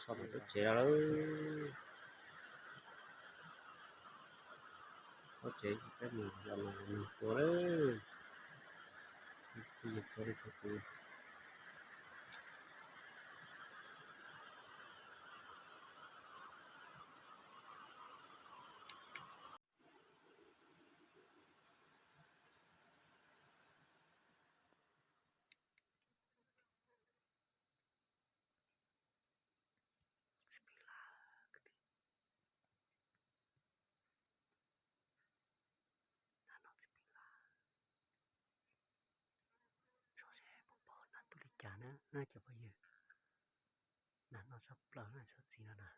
So mus tsev lawm. Tsev peb mus los mus tua lawm. Txhua leej txhua tus. Tso seb puas pom nas tuaj li cas na cov phooj ywg. Nas noj tshaj plaws na, tsob txiv no na.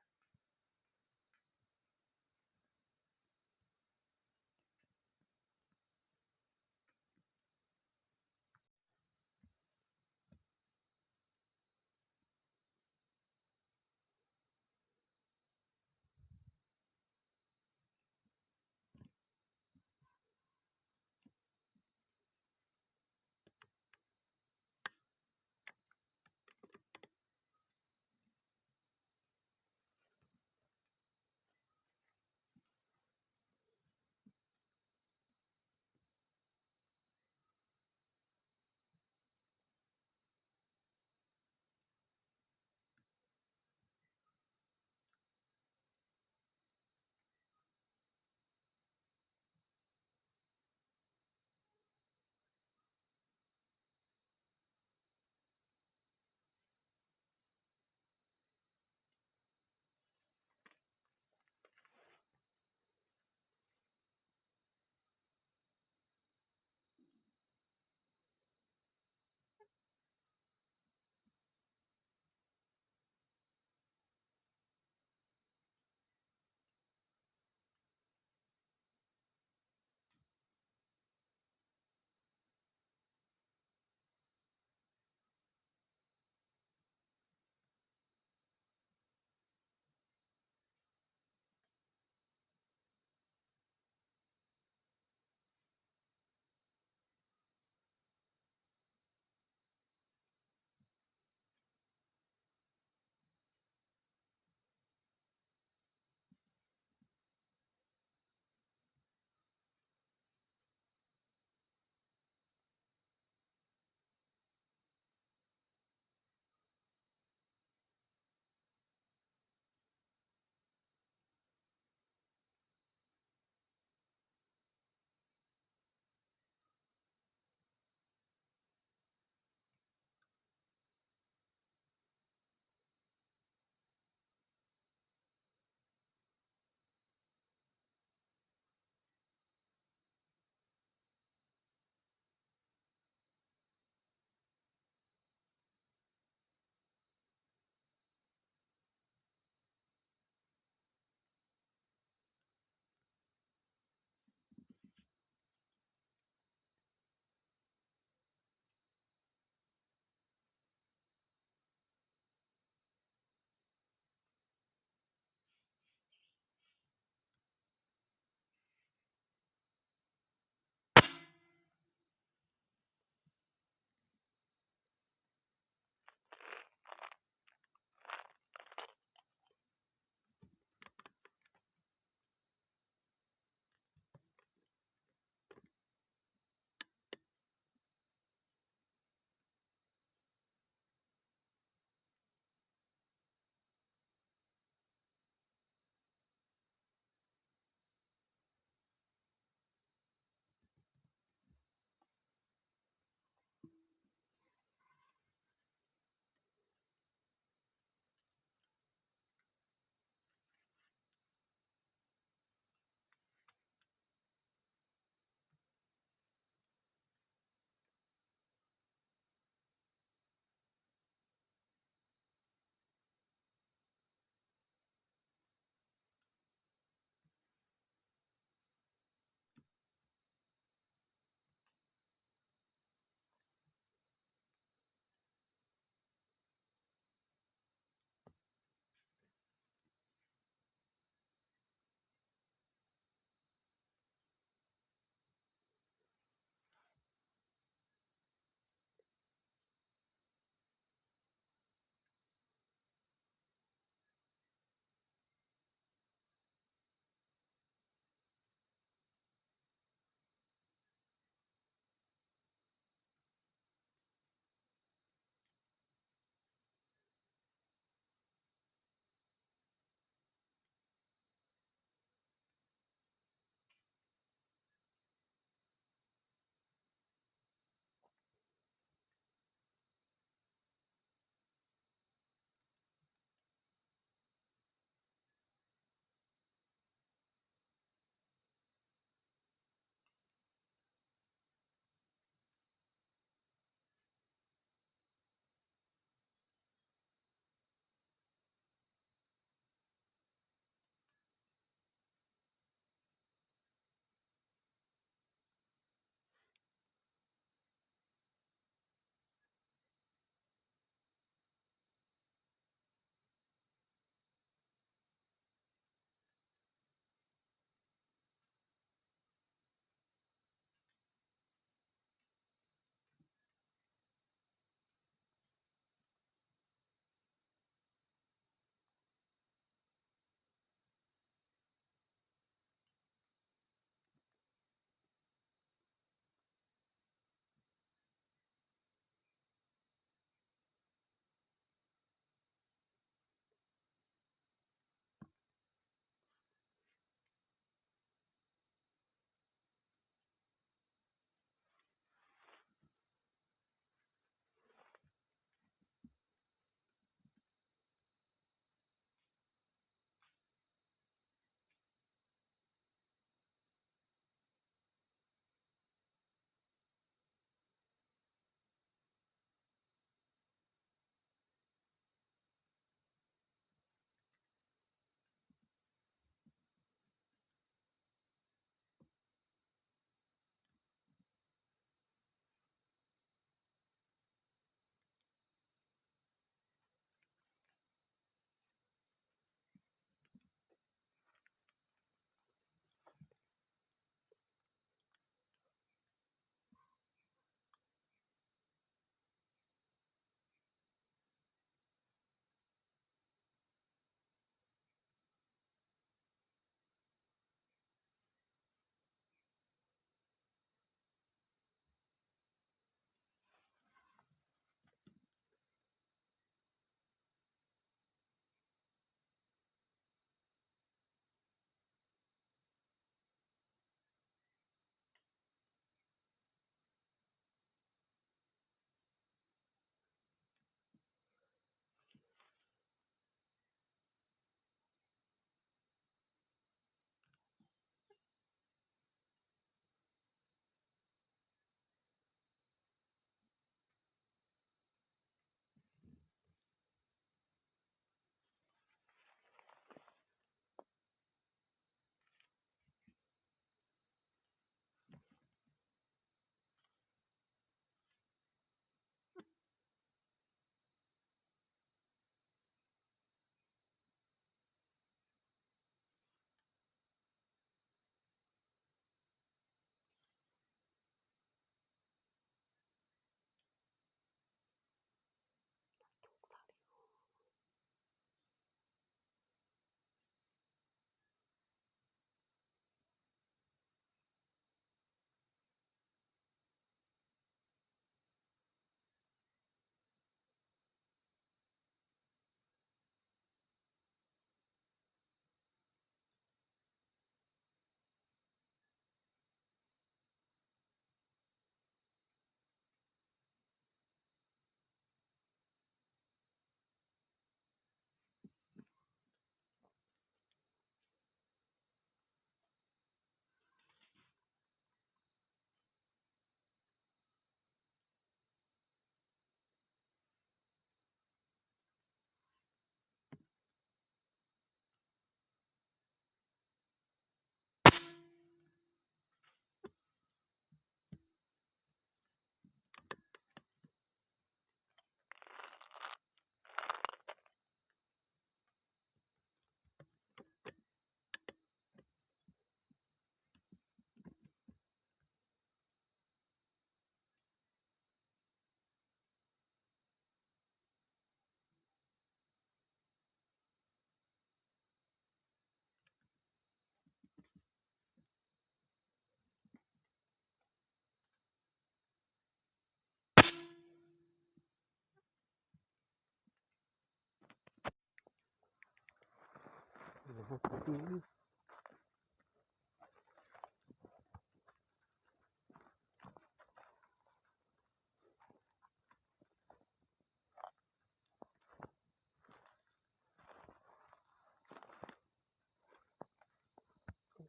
Ua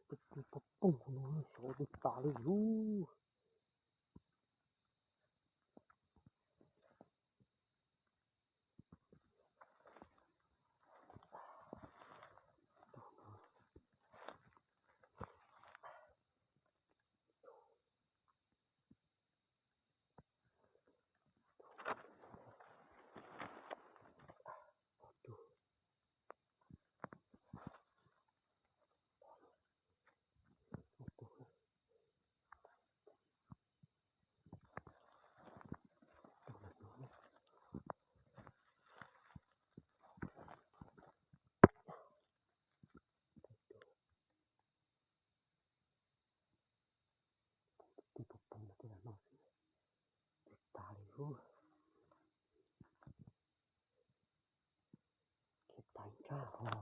tib poob poob no xyov twg tas li lub. Tus poob poob no tej zaum no xwb, twb tas li lub. Khiav tas ib nrab os.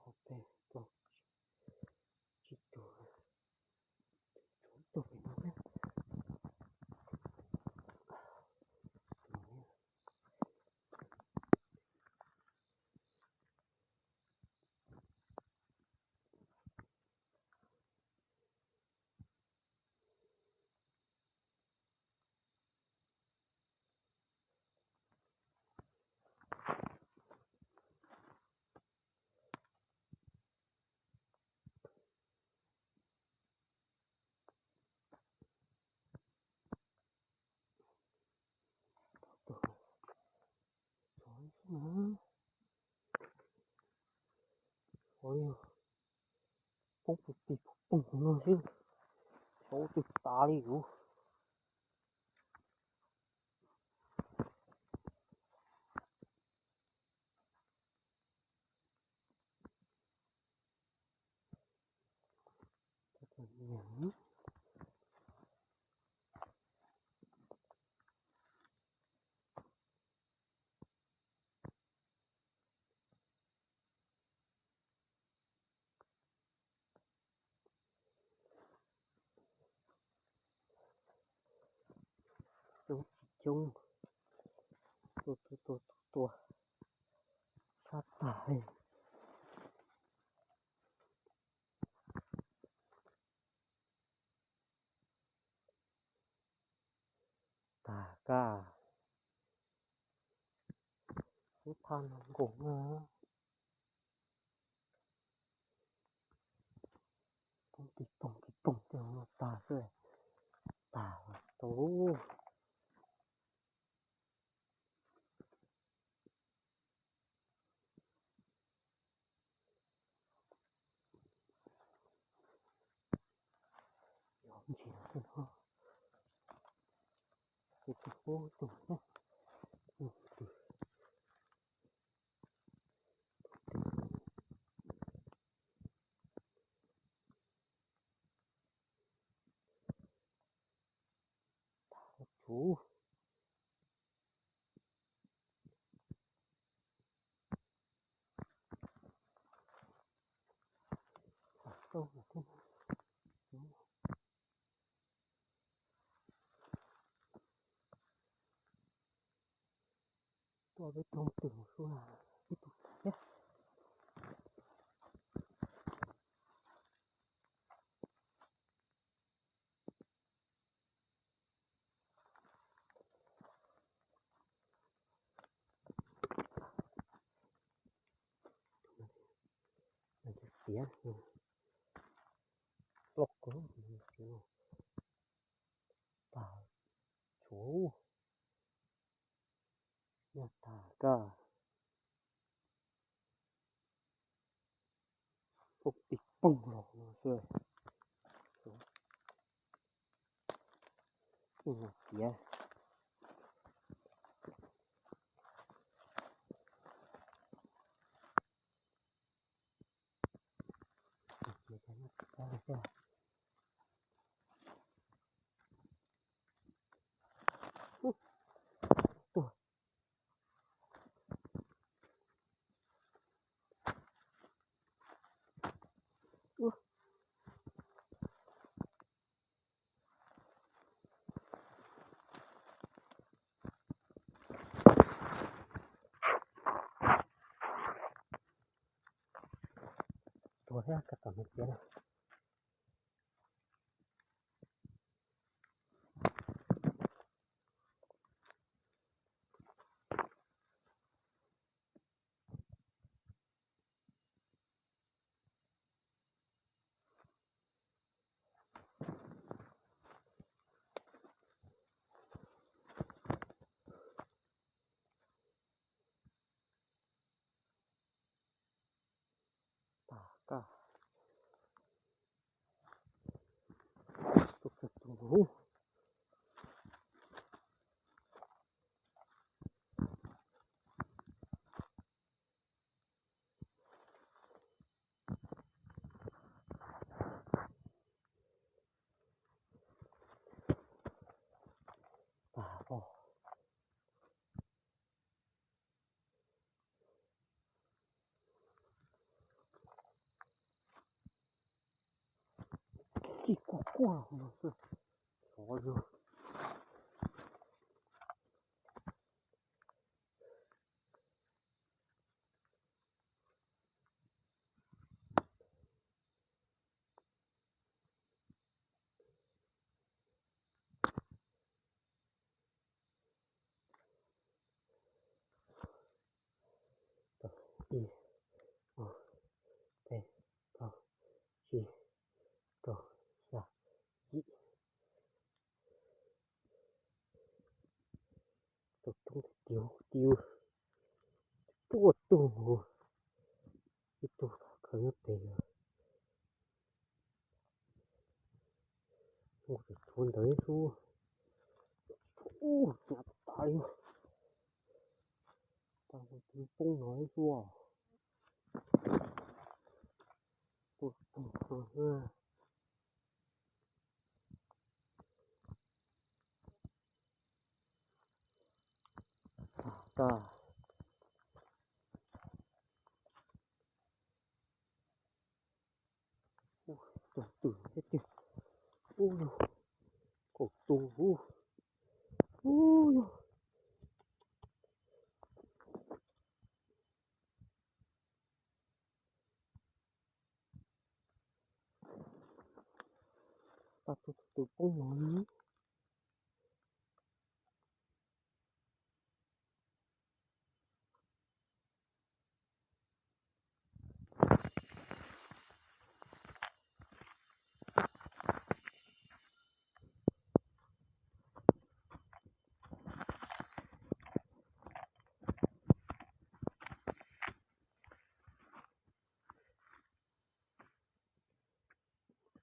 Ob peb plaub tsib rau, tsib rau pem no. Ua li, poob poob poob no xwb, xyov twg tas li lub. Coob tsis coob, tua tua tua tua tua, sab tag li. Tag kab, lub thaj no nkaus na. Poob pis poog pis poog tej no tag xwb, tag tau. Ntsia xwb no, ces tus pub tus, tus, tsuv. Tuaj peb tug twg mus xwb, ib tug thiab. Tiav, loj kawg tiav no. Tag, tshuav, nyaj tag kawg. Poob pis poog los no. thiab. Ib nyuag tiav. Tuag. Tuag thiab, koj tom no tiav na. Tag koj. Tus kawg tus huv. Tag koj. Txij kuaj kuaj no xwb, xyov yog. Ib, ob, peb, plaub, tsib, rau, xya, yim. Tus tub tiag tiag, tuaj tug, ib tug khaws nyob pem. Tus tshuav ntawd xwb, hnyav tas li, tas li poob no xwb. Tuaj tug no xwb. Tag. Ub, tus twm thiab tiag. Ub yog, kaum tus ub. Ub yog. Tag tus tus poob no li.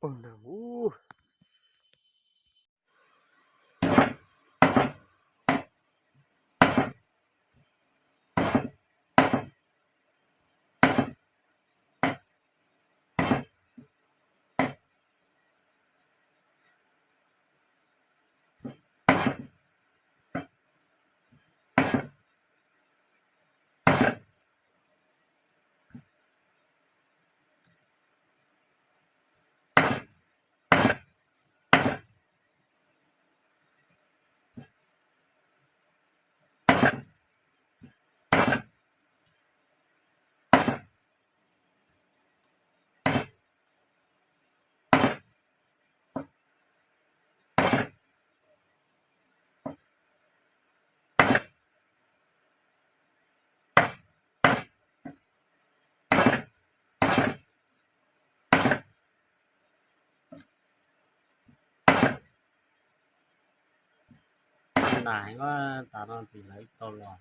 Poob na ub. Nag heev, tas no txiv lawv tau los.